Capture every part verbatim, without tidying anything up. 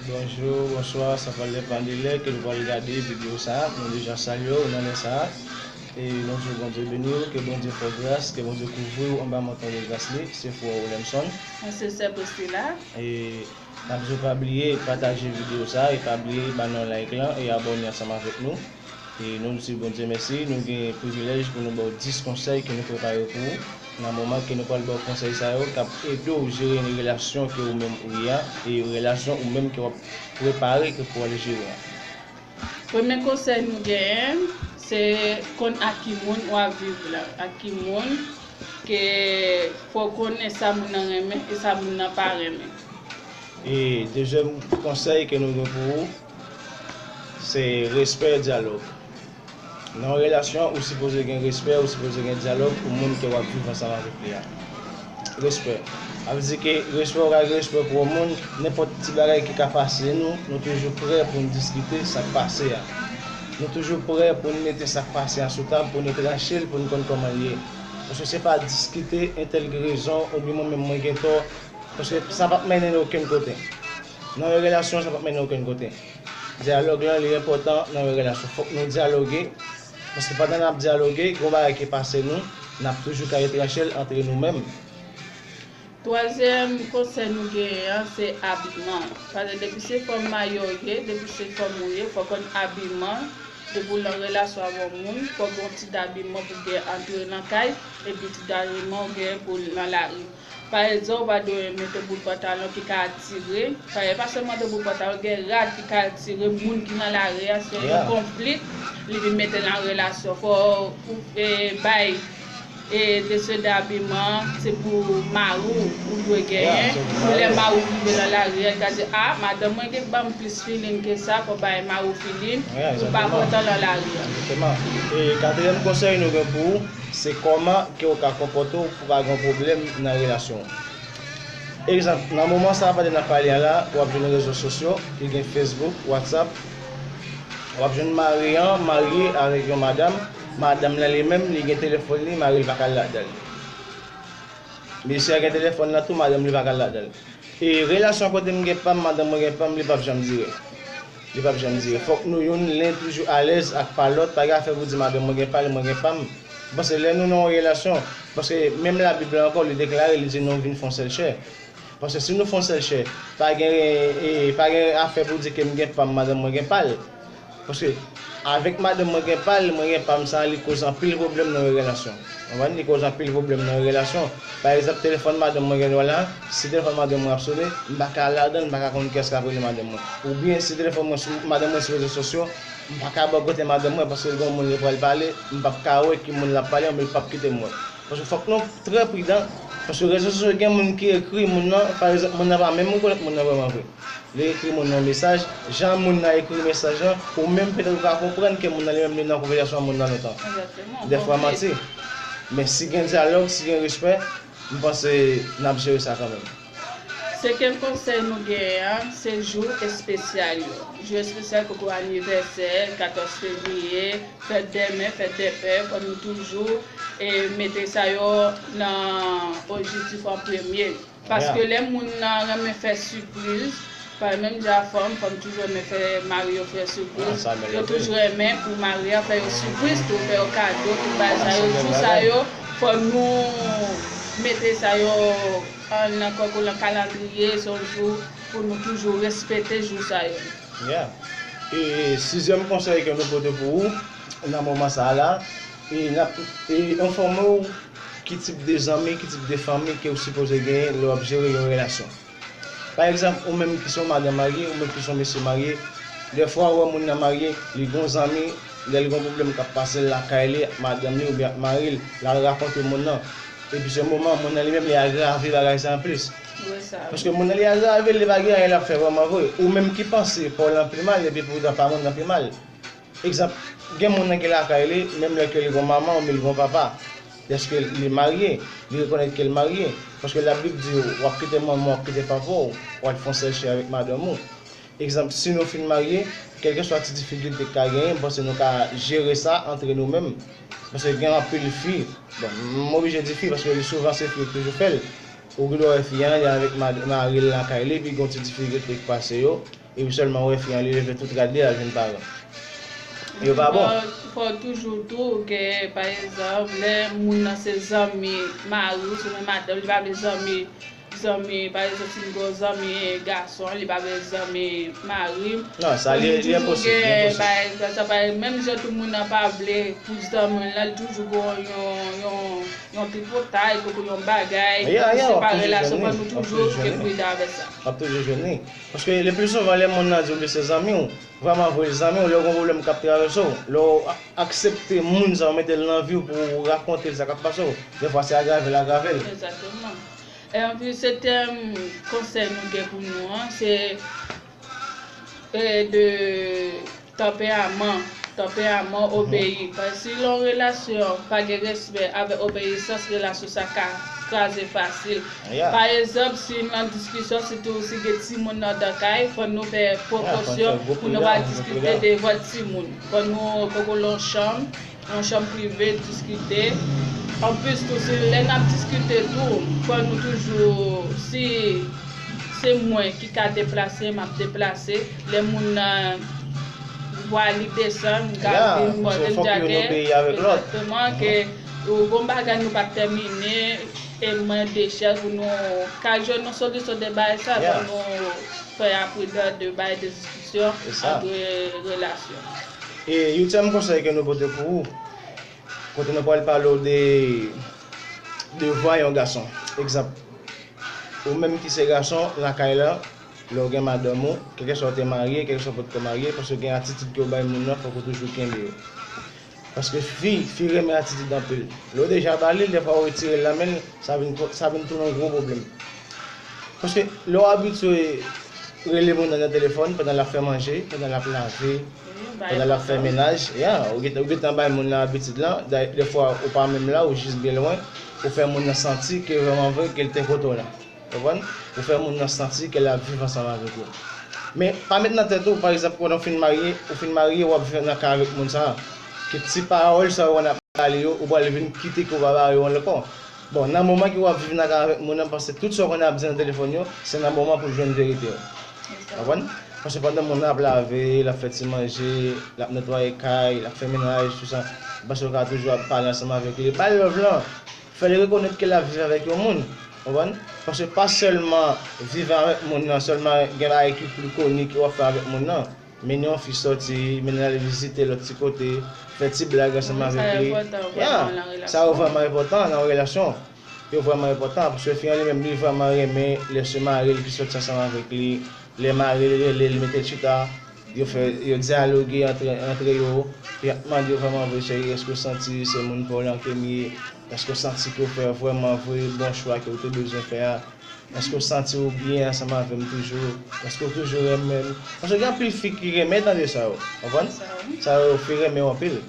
Bonjou, bonswa, sa pral depann de lè ke nou pral gade videyo sa a. Nou deja salye w nan lè sa a. E nou di w Bondye beni w, ke Bondye fè w gras, ke Bondye kouvri w anba manto de gras li. Se frè w Williamson. Mwen se sè Priscilla. E n ap di w pa bliye pataje videyo sa a, e pa bliye ba nou like lan, e abòne ansanm avèk nou. E nou di Bondye mèsi, nou gen privilèj pou nou ba w dis konsèy ke nou prepare pou ou. Nan moman ke nou pral ba w konsèy sa yo, k ap ede w jere yon relasyon ke ou menm ou ye a, e relasyon ou menm ke w ap prepare ke pou w al jere a. Premye konsèy nou genyen, se konn ak ki moun w ap viv la, ak ki moun ke fò w konnen sa moun nan renmen e sa moun nan pa renmen. E dezyèm konsèy ke nou gen pou ou, se respè, dyalòg. Nan yon relasyon, ou sipoze gen respè, ou sipoze gen dyalòg pou moun ke w ap viv ansanm avèk li a. Respè. Sa vle di ke respè, ou ka gen respè pou yon moun, nenpòt ti bagay ki ka pase nou, nou toujou prè pou n diskite sa k pase a. Nou toujou prè pou n mete sa k pase a sou tab, pou n tranche l, pou n konn kòman l ye. Paske se pa diskite entèl gen rezon, oubyen mwen menm mwen gen tò, paske sa p ap mennen n okenn kote. Nan yon relasyon, sa p ap mennen n okenn kote. Dyalòg lan, li enpòtan nan yon relasyon. Fòk nou dyaloge, paske pandan n ap dyaloge, gen yon bagay ki pase nou, n ap toujou ka retranche l antre nou menm. Twazyèm konsèy nou genyen an, se abiman. Paske depi se fanm marye w ye, depi se fanm ou ye, fò w konn abiman. Depi w nan relasyon avè yon moun, fò w gen yon ti abiman pou w gen antre nan kay, epi ti abiman w gen pou w nan lari. Pa egzanp, ou pa dwe mete bout pantalon ki ka atire. Pa, e pa sèlman de bout pantalon, gen rad ki ka atire moun ki nan lari a, se yon konfli, li vin mete l an relasyon. Fò ou, e, bay, e, de se de abiman, se pou mari w, ou dwe genyen. Pou lè mari w rive nan lari a, li ka di, a, madanm mwen gen ban m plis feeling ke sa, fò bay mari w feeling, pou pa pran tan nan lari a. Egzakteman. E katriyèm konsèy nou gen pou ou, se kòman ke w ka konpòte w pou pa gen pwoblèm nan relasyon w. Egzanp, nan moman sa a, pandan n ap pale a la, w ap jwenn rezo sosyo, ki gen Facebook, WhatsApp, w ap jwenn mari an marye avèk yon madanm, madanm nan li menm, li gen telefòn li, mari l pa ka al ladan l. Mesye a gen telefòn nan tou, madanm li pa ka al ladan l. E relasyon kote m gen pa m, madanm mwen gen pa m, li p ap janm dire. Li p ap janm dire. Fòk nou youn, len toujou alèz ak pa lòt, pa gen afè pou di madanm mwen gen pa l, mwen gen pa m. M panse lè nou nan yon relasyon, paske menm Labib la ankò, li deklare, li di nou vin fè yon sèl chè. Paske si nou fè yon sèl chè, pa gen, e, pa gen afè pou di ke m gen pa m, madanm mwen gen pa l. Paske avèk madanm mwen gen pa l, mwen gen pa m sa, li koz anpil pwoblèm nan yon relasyon. Ou konprann? Li koz anpil pwoblèm nan yon relasyon. Pa egzanp, telefòn madanm mwen gen dwa la, si telefòn madanm mwen ap sone, m pa ka al ladan l, m pa ka konn kiyès k ap rele madanm mwen. Oubyen si telefòn mwen sou, madanm mwen sou rezo sosyo, m pa ka bò kote madanm mwen paske l gen yon moun li pral pale, m p ap ka wè ki moun l ap pale, oubyen l p ap kite m wè. Paske fòk nou trè pridan, paske rezo sosyo gen moun ki ekri moun nan, pa egzanp, moun nan pa menm rekonèt moun nan vrèman vre. Li ekri moun nan mesaj, jan moun nan ekri mesaj lan, ou menm petèt ou ka konprann ke moun nan li menm li nan konvèsasyon ak moun nan lontan. Egzakteman. Dèfwa manti. Men si gen dyalòg, si gen respè, m panse n ap jere sa kanmenm. Senkyèm konsèy nou genyen an, se jou espesyal yo. Jou espesyal, tankou anivèsè, katòz fevriye, fèt dè mè, fèt dè pè, fò nou toujou, e, mete sa yo nan objektif an premye. Paske lè moun nan renmen fè sipriz, pa menm jan fanm, fanm toujou renmen fè mari yo fè sipriz. Yo toujou renmen pou mari a fè yo sipriz tou, fè yo kado, tout bagay sa yo, jou sa yo, fò nou mete sa yo an, nan kòkò, nan kalandriye, se yon jou pou nou toujou respekte jou sa yo. Yeah. E sizyèm konsèy ke nou pote pou ou nan moman sa a la, e n ap, e enfòme w ki tip de zanmi, ki tip de fanmi ke w sipoze genyen lè w ap jere yon relasyon. Pa egzanp, ou menm ki se yon madanm marye, ou menm ki se yon mesye marye, dèfwa ou wè moun nan marye, li gen yon zanmi, lè l gen yon pwoblèm k ap pase l lakay li, ak madanm li oubyen ak mari l, l al rakonte moun nan. Epi se moman, moun nan li menm, li agrave bagay sa anplis. Paske moun nan li agrave l, li pa gen anyen l ap fè vrèman vre. Ou menm ki panse pa w lan pi mal, epi poutan pa moun nan pi mal. Egzanp, gen moun nan ki lakay li, menm lè ke li gon manman oubyen li gon papa, dèske li marye, li rekonèt ke l marye. Paske Labib di w, w ap kite manman w, w ap kite papa w, w al fè yon sèl chè avèk madanm ou. Egzanp, si nou fin marye, kèlkeswa ti difikilte k ka genyen, m panse nou ka jere sa antre nou menm. Paske gen anpil fi, bon, m oblije di fi, paske li souvan se fi yo ki toujou fè l. Ou gen dwa wè fi an, li avèk ma-, mari l lakay li, epi gen yon ti difikilte k pase yo. epi sèlman wè fi an, li leve tout rad li, al jwenn paran. Yo pa bon. Fò, fò toujou tou ke, pa egzanp, lè moun nan se zanmi mari w, se menm madanm, li pa vle zanmi, zanmi, pa egzanp, si m gen yon zanmi gason, li pa vle zanmi mari m. Non, sa li, li enposib, li enposib. Sa pa, menm jan tout moun nan pa vle pou zanmi l lan, li toujou gen yon, yon, yon tripotay, koko yon bagay, pou separe relasyon, fò nou toujou gen pridan avèk sa. W ap toujou jwenn li. Paske le pli souvan, lè moun nan di w li se zanmi w, vrèman vre zanmi w, lè w gen yon pwoblèm k ap travèse w, lè w a- aksepte moun sa w mete l nan vi w pou w rakonte l sa k ap pase w, defwa se agrave l agrave l. Egzakteman. E anplis, se tèm konsèy nou gen pou nou an, se e, de tanperaman, tanperaman obeyi. Paske si yon relasyon pa gen respè avèk obeyisans, relasyon sa ka kraze fasil. Pa egzanp, si nan diskisyon, sitou si gen timoun anndan kay, fò nou fè prekosyon pou nou pa diskite devan timoun. Fò nou poko l yon chanm, yon chanm prive, diskite. Anplis tou, si lè n ap diskite tou, fò nou toujou, si se mwen ki ka deplase, m ap deplase. Lè moun nan vwa li desann, m ka vin pote m djake. Egzakteman, ke yon bon bagay nou pa t tèmine, e mande chèz pou nou ka jwenn yon solisyon de bagay sa, pou nou fè apridan de bagay de diskisyon antre relasyon. E yon tèm konsèy ke nou pote pou ou, kote nou pral pale w de devwa yon gason. Egzanp, ou menm ki se gason lakay la, lè w gen madanm ou, kèlkeswa w te marye, kèlkeswa w potko marye, paske gen atitid ke w bay moun nan, fòk ou toujou kenbe yo. Paske fi, fi renmen atitid anpil. Lè w deja ba li l, defwa w retire l nan men l, sa vin, sa vin tounen yon gwo pwoblèm. Paske lè w abitye rele moun nan nan telefòn pandan l ap fè manje, pandan l ap lave, pandan l ap fè menaj, ya, ou gentan, ou gentan bay moun nan abitid lan, dayè, defwa ou pa menm la, ou jis byen lwen, ou fè moun nan santi ke vrèman vre ke l te kote w la. Konprann? Ou fè moun nan santi ke l ap viv ansanm avèk ou. Men, pa met nan tèt ou, pa egzanp, pandan w fin marye, ou fin marye, w ap viv nan kay avèk moun sa a. Ki ti pawòl sa yo w ap pale yo, ou pral vin kite ke w pa pale yo ankò. Bon, nan moman ke w ap viv nan kay avèk moun nan, paske tout sa w konn ap di nan telefòn yo, se nan moman pou l jwenn verite yo. Konprann? Paske pandan moun nan ap lave, l ap fè ti manje, l ap netwaye kay, l ap fè menaj, tou sa, paske w ka toujou ap pale ansanm avèk li. Bay love lan. Fè l rekonèt ke l ap viv avèk yon moun. Konprann? Paske pa sèlman viv avèk moun nan, sèlman gen bagay ki pli konik w ap fè avèk moun nan. Mennen yon fi sòti, mennen l al vizite lòt ti kote, fè ti blag ansanm avèk li. Ya, sa yo vrèman enpòtan nan yon relasyon. Yo vrèman enpòtan, paske fi an li menm, li vrèman renmen lè se mari l ki sòti ansanm avèk li. Lè mari l rele l, mete l chita, yo fè, yo dyaloge antre, antre yo, y ap mande yo vrèman vre, cheri, èske w santi se moun pa w lan ke m ye? Èske w santi ke w fè vrèman vre bon chwa ke w te bezwen fè a? Èske w santi w byen ansanm avè m toujou? Èske w toujou renmen m? Paske gen anpil fi ki renmen tande sa yo, konprann? Sa yo, fi renmen w anpil.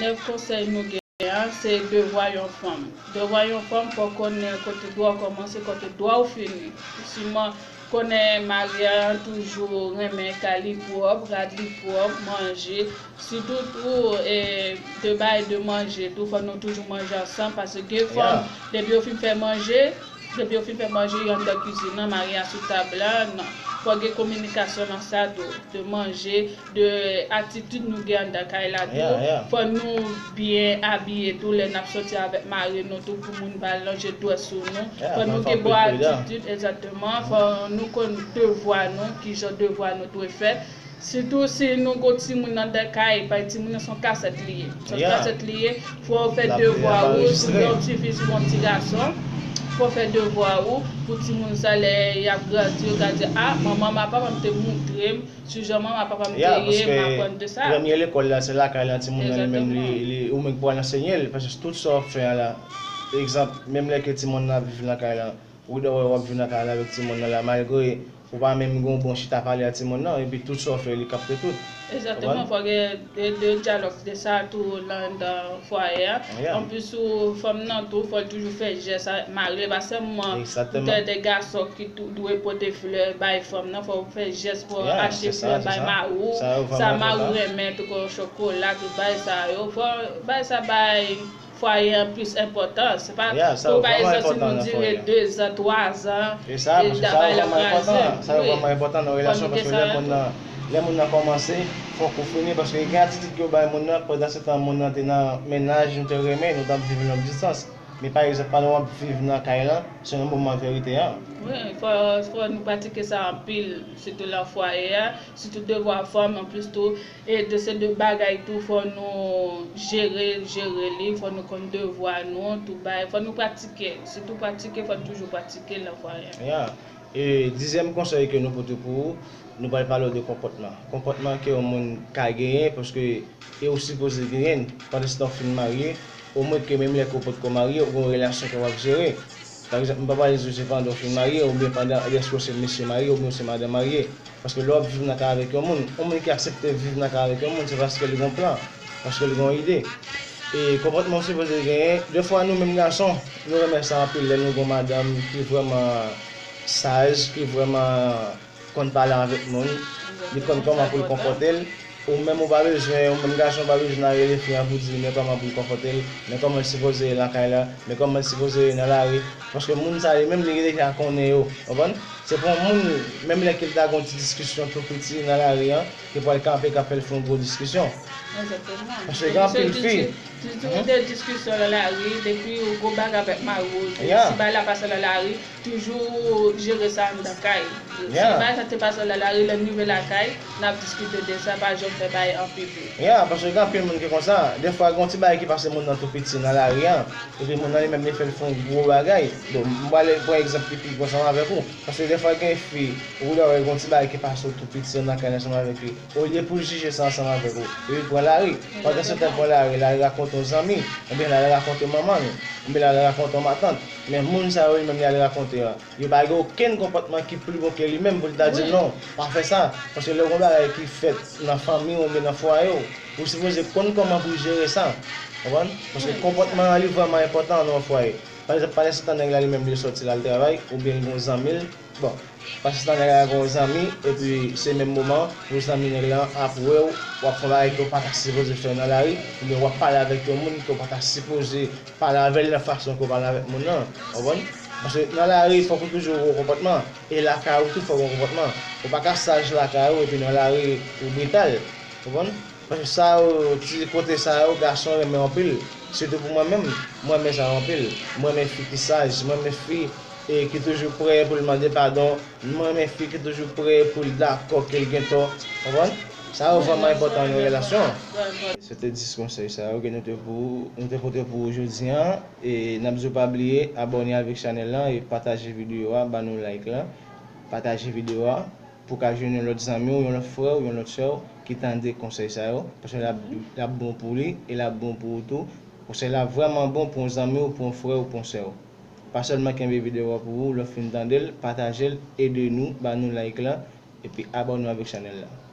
Nèf konsèy nou gen an, se devwa yon fanm. Devwa yon fanm, fò w konnen kote dwa w kòmanse, kote dwa w fini. Siman, konnen mari a toujou renmen kay li pwòp, rad li pwòp, manje. Sitou tou, e, de bay de manje tou, fò nou toujou manje ansanm, paske gen fanm, depi yo fin fè manje, depi yo fin fè manje, yo anndan kizin nan, mari a sou tab la, non. Fò gen kominikasyon nan sa tou, de manje, de atitid nou gen anndan kay la tou. Fò nou byen abiye tou lè n ap sòti avèk mari nou tou pou moun pa lonje dwèt sou nou. Fò nou gen bon atitid, egzakteman. Fò nou konn devwa nou, kijan devwa nou dwe fè. Sitou si nou gon timoun anndan kay, paske timoun nan se yon kasèt li ye. Se yon kasèt li ye, fò w fè devwa ou, si w gen yon tifi, si w gen yon ti gason, fò w fè devwa ou, pou timoun sa lè y ap grandi, yo ka di, a, manman m ak papa m te moutre m, Sou jan manman papa m te ye, m aprann de sa. Premye lekòl la, se lakay la, timoun nan li menm, li, li, ou menm ki pral ansenye l, paske tout sa w ap fè a la, egzanp, menm lè ke timoun nan ap viv nan kay la, ou dwe wè w ap viv nan kay la avèk timoun nan la, malgre ou pa menm gen yon bon chita pale a timoun nan, epi tout sa w fè, li kapte tout. Egzakteman, fò gen de, de dyalòg de sa tou anndan fwaye a. Anplis, ou, fanm nan tou, fò l toujou fè jès avèk mari l, pa sèlman poutèt de gason ki tou dwe pote flè bay fanm nan, fò w fè jès pou w achte flè bay mari w. Sa mari w renmen, tankou chokola, tout bagay sa yo. Fò bagay sa bay fwaye an plis enpòtan. Se pa Yeah, sa pou yo pa vrèman egzanp si enpòtan nou nan dire fwaye an. dezan, twazan, E sa, paske sa yo vrèman enpòtan. Sa yo vrèman enpòtan nan relasyon, paske lè moun nan, lè moun nan kòmanse, fòk ou fini, paske gen atitid ke w bay moun nan, pandan se tan moun nan te nan mennaj, nou te renmen, nou t ap viv long distans. Men pa egzanp, pandan w ap viv nan kay lan, se yon moman verite a. Wi, fò, fò nou pratike sa anpil, sitou lan fwaye a, sitou devwa fanm, anplis tou, e de se de bagay tou, fò nou jere, jere li, fò nou konn devwa nou, tout bagay, fò nou pratike, sitou pratike, fò nou toujou pratike lan fwaye a. Yeah. E dizyèm konsèy ke nou pote pou ou, nou pral pale w de konpòtman. Konpòtman ke yon moun ka genyen, paske e ou sipoze genyen l, pandan se tan w fin marye, omwen ke menm lè ke w potko marye, ou gen yon relasyon ke w ap jere. Pa egzanp, m pa pale de se pandan w fin marye, oubyen pandan, èske w se mesye marye, oubyen w se madanm marye. Paske lè w ap viv nan kay avèk yon moun, yon moun ki aksepte viv nan kay avèk yon moun, se paske li gen yon plan, paske li gen yon ide. E konpòtman w sipoze genyen, defwa nou menm gason, nou renmen sa anpil lè nou gen yon madanm ki vrèman saj, ki vrèman konn pale avèk moun, li konn kòman pou l konpòte l. Ou menm ou pa bezwen, ou menm gason ou pa bezwen al rele fi an pou di men kòman pou l konpòte l, men kòman l sipoze ye lakay la, men kòman l sipoze ye nan lari. Paske moun sa li menm li deja konnen yo, konprann? Se pa yon moun, menm lè ke l ta gen yon ti diskisyon tou piti nan lari an, ki pral kanpe k ap fè l fè yon gwo diskisyon. Egzakteman. Paske gen anpil fi. Toujou de diskisyon lan lari, depi ou gwo bagay avèk mari w, Yeah. si bagay la pase lan lari, toujou jere sa anndan kay. Si Yeah. bagay sa te pase lan lari, lè n rive lakay, n ap diskite de sa, pa janm fè bagay an piblik. Ya, paske gen anpil moun ki konsa. Defwa, gen yon ti bagay ki pase moun nan tou piti nan lari an, epi moun nan li menm li fè l fè yon gwo bagay. Bon, m pral pran egzanp ki pi gwo ansanm avèk ou. Paske defwa, gen fi, ou dwe wè gen yon ti bagay ki pase w tou piti nan kay ansanm avèk li. Olye pou l jije sa ansanm avèk ou, epi l pran lari. Pandan se tan l pran lari, l al rakonte yon zanmi, oubyen l al rakonte manman l, oubyen l al rakonte yon matant. Men moun sa yo, li menm, li al rakonte a, yo pa gen okenn konpòtman ki pli bon ke li menm pou l ta di non, pa fè sa. Paske lè w gen yon bagay ki fèt nan fanmi w oubyen nan fwaye w, ou sipoze konn kòman pou w jere sa. Konprann? Paske konpòtman an li vrèman enpòtan nan yon fwaye. Pa egzanp, pandan se tan nèg la li menm li sòti l al travay, oubyen l gen yon zanmi l, bon, pandan se tan nèg la gen yon zanmi, epi se menm moman pou zanmi nèg la ap wè w, w ap fè yon bagay ke w pa ta sipoze fè nan lari, oubyen w ap pale avèk yon moun ke w pa ta sipoze pale avè l nan fason ke w pale avèk moun nan, konprann? Paske nan lari, fòk ou toujou gen yon konpòtman, e lakay ou tou fòk gen yon konpòtman. Ou pa ka saj lakay ou epi nan lari ou brital, konprann? Paske sa yo, ti kote sa yo, gason renmen anpil. Sitou pou mwen menm, mwen renmen sa yo anpil. Mwen renmen fi ki saj, mwen renmen fi e ki toujou prè pou l mande padon, mwen renmen fi ki toujou prè pou l dakò ke l gen tò, konprann? Sa yo vrèman enpòtan nan yon relasyon. Se te dis konsèy sa yo ke nou te pou, nou te pote pou ou jodi an. E n ap di w pa bliye abòne avèk chanèl lan e pataje videyo a, ba nou like lan, pataje videyo a pou w ka jwenn yon lòt zanmi w, yon lòt frè w, yon lòt sè w ki tande konsèy sa yo, paske l ap, l ap bon pou li e l ap bon pou ou tou. Konsèy la vrèman bon pou yon zanmi w, pou yon frè w, pou yon sè w. Pa sèlman kenbe videyo a pou ou, lè w fin tande l, pataje l, ede nou, ba nou like lan, epi abòne w avèk chanèl la.